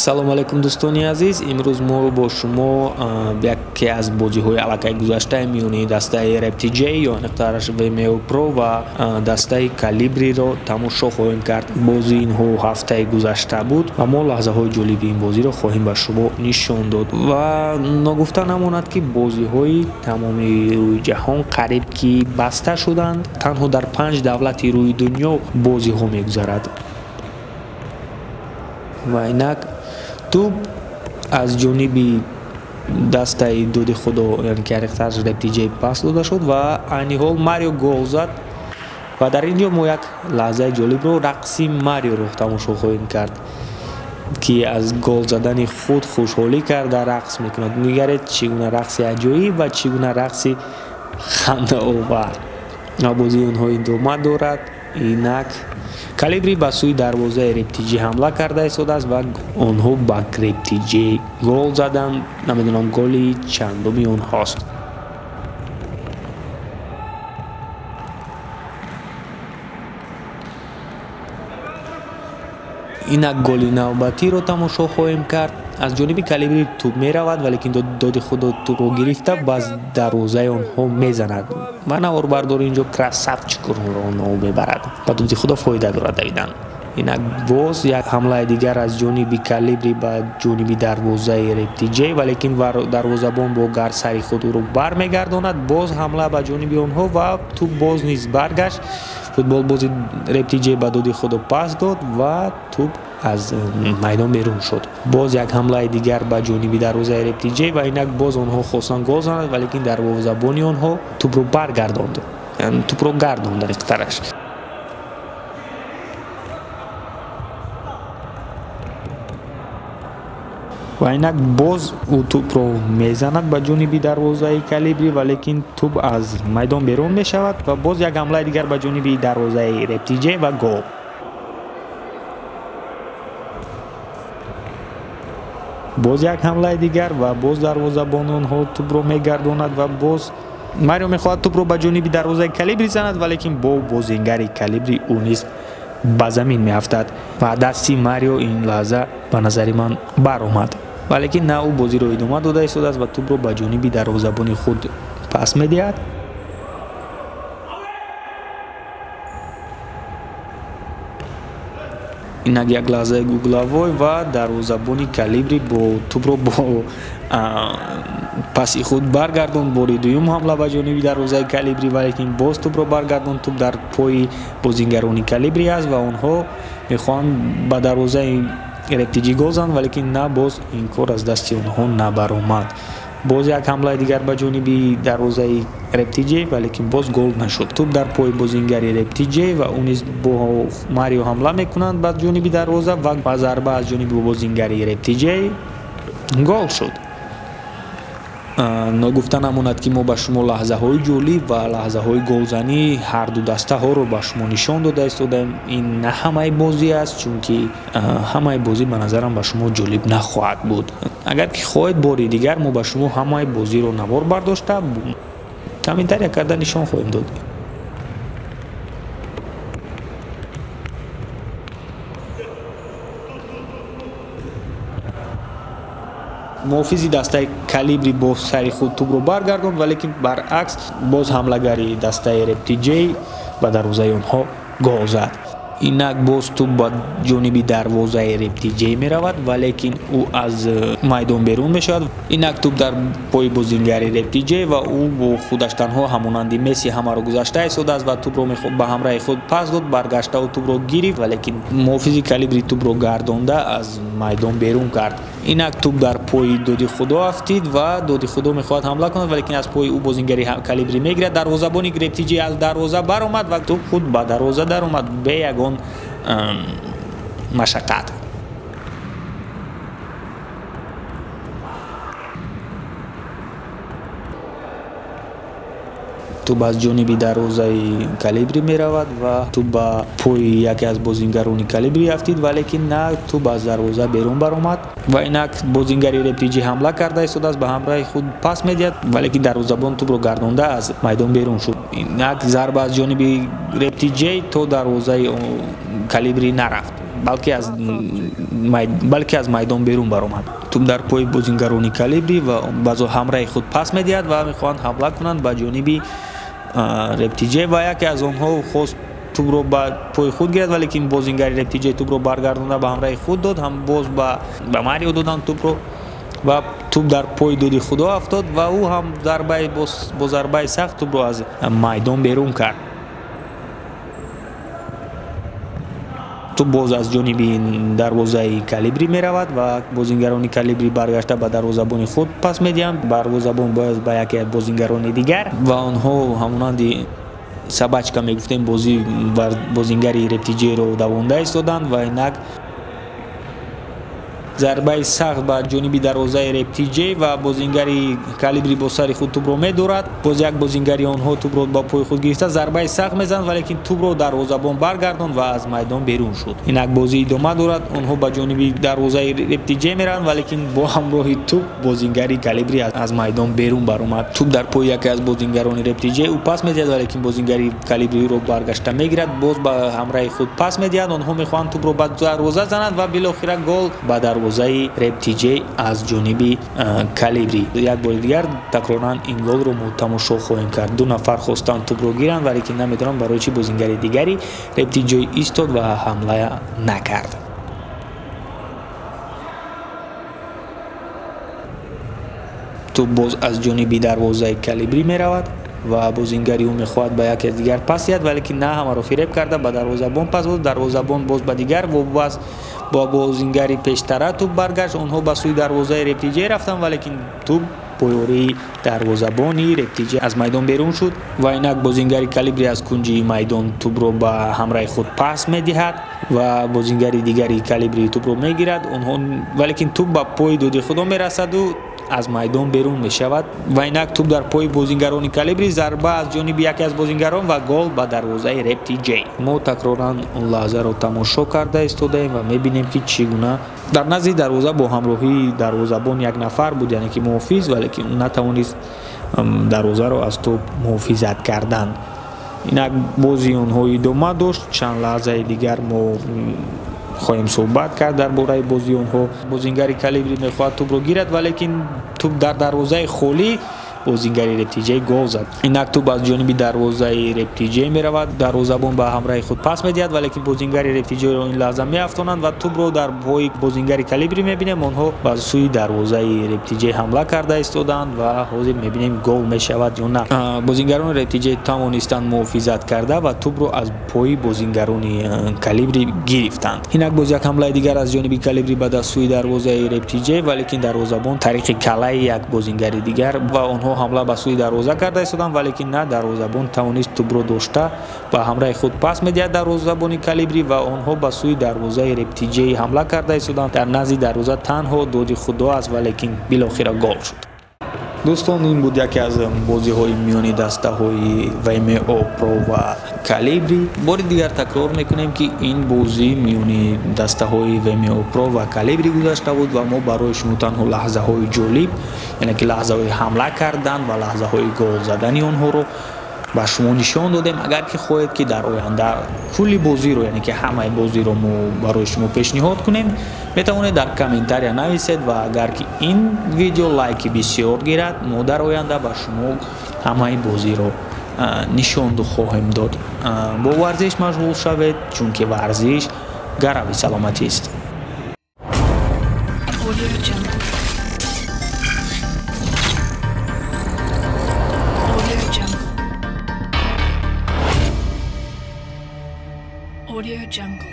Салом алейкум, дӯстони азиз. Имрӯз мо бо шумо яке аз бозиҳои аллакай гузаштаи миёни дастаи RapTJ ё аниқтараш VMO Pro ва дастаи Калибриро тамошо хоҳем кард. Бозии инҳо ҳафтаи гузашта буд ва мо лаҳзаҳои ҷолиби ин бозиро хоҳем ба шумо нишон дод. Ва ногуфта намонад, ки бозиҳои тамоми рӯи ҷаҳон қариб ки баста шуданд. Танҳо дар 5 давлати рӯи дунё бозиҳо мегузарад. Ва инак тӯб аз ҷониби дастаи Доди Худо, яъне ки аниқтараш RapTJ пас дода шуд ва айни ҳол Марио гол зад. Ва дар ин ҷо мо як лаҳзаи ҷолибро, рақси Мариоро тамошо хоҳем кард, ки аз гол задани худ хушҳолӣ карда рақс мекунад. Нигаред, чӣ гуна рақси аҷоиб ва чӣ гуна рақси хандаовар. Ва бозии онҳо идома дорад. Инак Калибри ба сӯи дарвозаи RapTJ ҳамла карда истодааст ва онҳо ба RapTJ гол заданд. Намедонам, голи чандуми онҳост. Инак голи навбатиро тамошо хоҳем кард. Аз ҷониби Калибри тӯб меравад, валекин Доди Худо тӯбро гирифта ба дарвозаи онҳо мезанад ва наворбардор инҷо красавчикро мебарад. Ба Доди Худо фоида дорад давидан. Инак боз як ҳамлаи дигар аз ҷониби Калибри ба ҷониби дарвозаи RapTJ, валекин дарвозабон бо гарсари худ ӯро бармегардонад. Боз ҳамла ба ҷониби онҳо ва тӯб боз низ баргашт. Футболбози RapTJ ба Доди Худо пас дод ва тӯб аз майдон берун шуд. Боз як ҳамлаи дигар ба ҷониби дарвозаи RapTJ ва инак боз онҳо хостанд гол зананд, валекин дарвозабони онҳо тӯбро баргардонд, тӯбро гардонд аниқтараш. Ва инак боз ӯ тӯбро мезанад ба ҷониби дарвозаи Калибри, валекин тӯб аз майдон берун мешавад ва боз як ҳамлаи дигар ба ҷониби дарвозаи RapTJ ва гол. Боз як ҳамлаи дигар ва боз дарвозабон онҳо тӯбро мегардонад ва боз Марио мехоҳад тӯбро ба ҷониби дарвозаи Калибри занад, валекин бо бозингари Калибри ӯ низ ба замин меафтад ва дасти Марио ин лаҳза ба назари ман баромад, валекин на, ӯ бозиро идома дода истодааст ва тӯбро ба ҷониби дарвозабони худ пас медиҳад. Инак як лаҳзаи угловой ва дарвозабони Калибри бо тӯбро бо паси худ баргардонд. Бори дуюм ҳамла ба ҷониби дарвозаи Калибри, валекин боз тӯбро баргардонд. Тӯб дар пои бозингарони Калибри аст ва онҳо мехоҳанд ба дарвозаи RapTJ гол зананд, валекин на, боз ин кор аз дасти онҳо набаромад. Боз як ҳамлаи дигар ба ҷониби дарвозаи RapTJ, валекин боз гол нашуд. Тӯб дар пои бозингари RapTJ ва ӯ низ бо Марио ҳамла мекунанд ба ҷониби дарвоза ва ба зарба аз ҷониби бозингари RapTJ гол шуд. Ногуфта намонад, ки мо ба шумо лаҳзаҳои ҷолиб ва лаҳзаҳои голзании ҳарду дастаҳоро ба шумо нишон дода истодаем. Ин на ҳамаи бозӣ аст, чунки ҳамаи бозӣ ба назарам ба шумо ҷолиб нахоҳад буд. Агар ки хоҳед, бори дигар мо ба шумо ҳамаи бозиро навор бардошта комментария карда нишон хоҳем дод. Муҳофизи дастаи Калибри бо сари худ тӯбро баргардонд, валекин баръакс боз ҳамлагари дастаи RapTJ ба дарвозаи онҳо гол зад. Инак боз тӯб ба ҷониби дарвозаи RapTJ меравад, валекин ӯ аз майдон берун мешавад. Инак тӯб дар пои бозингари RapTJ ва ӯ бо худаш танҳо ҳамонанди Месси ҳамаро гузашта истодааст ва тӯбро ба ҳамраҳи худ пас дод. Баргашта ӯ тӯбро гирифт, валекин муҳофизи Калибри тӯбро гардонда аз майдон берун кард. Инак тӯб дар пои Доди Худо афтид ва Доди Худо мехоҳад ҳамла кунад, валекин аз пои ӯ бозингари Калибри мегирад. Дарвозабони RapTJ аз дарвоза баромад ва тӯб худ ба дарвоза даромад бе ягон машаққат. Тӯб аз ҷониби дарвозаи Калибри меравад ва тӯб ба пои яке аз бозингарони Калибри афтид, валекин на, тӯб аз дарвоза берун баромад ва инак бозингари RapTJ ҳамла карда истодааст, ба ҳамраҳи худ пас медиҳад, валекин дарвозабон тӯбро гардонда аз майдон берун шуд. Инак зарба аз ҷониби RapTJ то дарвозаи Калибри нарафт. балки аз майдон берун баромад. Туп дар пои бозингарони Калибри ва баъзо ҳамраҳи худ пас медиҳад ва мехоҳанд ҳамла кунанд ба ҷониби Рептиҷе ва яке аз онҳо хост тупро ба пои худ гирад, валекин бозингари Рептиҷе тупро баргардонда ба ҳамраҳи худ дод, ҳам боз ба Марио доданд тупро ва туп дар пои Доди Худо афтод ва ӯ ҳам бо зарбаи сахт тупро аз майдон берун кард. Туп боз аз ҷониби дарвозаи Калибри меравад ва бозингарони Калибри баргашта ба дарвозабони худ пас медиҳанд. Дарвозабон бояд ба яке аз бозингарони дигар ва онҳо ҳамонанди собачка мегуфтем бозингари Рептиҷеро давонда истоданд ва инак зарбаи сахт ба ҷониби дарвозаи Рептиҷе ва бозингари Калибри бо сари худ тупро медорад. Боз як бозингари онҳо тупро ба пои худ гирифта зарбаи сахт мезанад, валекин тупро дарвозабон баргардонд ва аз майдон берун шуд. Инак бозӣ идома дорад. Онҳо ба ҷониби дарвозаи Рептиҷе мераванд, валекин бо ҳамроҳи туп бозингари Калибри аз майдон берун баромад. Туп дар пои яке аз бозингарони Рептиҷе, ӯ пас медиҳад, валекин бозингари Калибри ӯро баргашта мегирад, боз ба ҳамраҳи худ пас медиҳад. Онҳо мехоҳанд тупро ба дарвоза зананд ва билохира гол ба дарвозаи Рептиҷе аз ҷониби Калибри. Як бори дигар такроран ин голро мо тамошо хоҳем кард. Ду нафар хостанд тупро гиранд, валекин намедонам барои чӣ бозингари дигари Рептиҷе истод ва ҳамла накард. Туп боз аз ҷониби дарвозаи Калибри меравад ва бозингари ӯ мехоҳад ба яке аз дигар пас диҳад, валекин на, ҳамаро фиреб карда ба дарвозабон пас дод. Дарвозабон боз ба дигар бо бозингари пештара туп баргашт. Онҳо ба сӯи дарвозаи Рептиҷе рафтанд, валекин туп бо ёрии дарвозабони Рептиҷе аз майдон берун шуд ва инак бозингари Калибри аз кунҷи майдон тупро ба ҳамраҳи худ пас медиҳад ва бозингари дигари Калибри тупро мегирад. Онҳо валекин туп ба пои Доди Худо мерасаду аз майдон берун мешавад ва инак туп дар пои бозингарони Калибри, зарба аз ҷониби яке аз бозингарон ва гол ба дарвозаи Рептиҷе. Мо такроран он лаҳзаро тамошо карда истодаем ва мебинем ки чӣ гуна дар назди дарвоза бо ҳамроҳии дарвозабон як нафар буд, яъне ки муҳофиз, валекин натавонист дарвозаро аз туп муҳофизат кардан. Инак бозии онҳо идома дошт. Чанд лаҳзаи дигар мо хоҳем суҳбат кард дар бораи бозии онҳо. Бозингари Калибри мехоҳад тупро гирад, валекин туп дар дарвозаи холӣ бозингари Рептиҷе гол зад. Инак туп аз ҷониби дарвозаи Рептиҷе меравад. Дарвозабон ба ҳамраҳи худ пас медиҳад, валекин бозингари Рептиҷеро ин лаҳза меафтонанд ва тупро дар пои бозингари Калибри мебинем. Онҳо ба сӯи дарвозаи Рептиҷе ҳамла карда истоданд ва ҳозир мебинем гол мешавад ё на. Бозингарони Рептиҷе тавонистанд муҳофизат карда ва тупро аз пои бозингарони Калибри гирифтанд. Инак боз як ҳамлаи дигар аз ҷониби Калибри ба сӯи дарвозаи Рептиҷе, валекин дарвозабон тариқи калаи як бозингари дигар ва онҳо ҳамла ба сӯи дарвоза карда истоданд, валекин на, дарвозабон тавонист тупро дошта ба ҳамраҳи худ пас медиҳад дарвозабони Калибри ва онҳо ба сӯи дарвозаи Рептиҷе ҳамла карда истоданд. Дар назди дарвоза танҳо Доди Худо аст, валекин билохира гол шуд. Дӯстон, ин буд яке аз бозиҳои миёни дастаҳои ВМО Про ва Калибри. Бори дигар такрор мекунем, ки ин бозӣ миёни дастаҳои ВМО Про ва Калибри гузашта буд ва мо барои шумо танҳо лаҳзаҳои ҷолиб, яъне ки лаҳзаҳои ҳамла кардан ва лаҳзаҳои гол задани онҳоро ба шумо нишон додем. Агар ки хоҳед, ки дар оянда кулли бозиро, яъне ки ҳамаи бозиро мо барои шумо пешниҳод кунем, метавонед дар комментария нависед ва агар ки ин видео лайки бисёр гирад, мо дар оянда ба шумо ҳамаи бозиро нишон хоҳем дод. Бо варзиш машғул шавед, чунки варзиш гарави саломатист. Audio Jungle.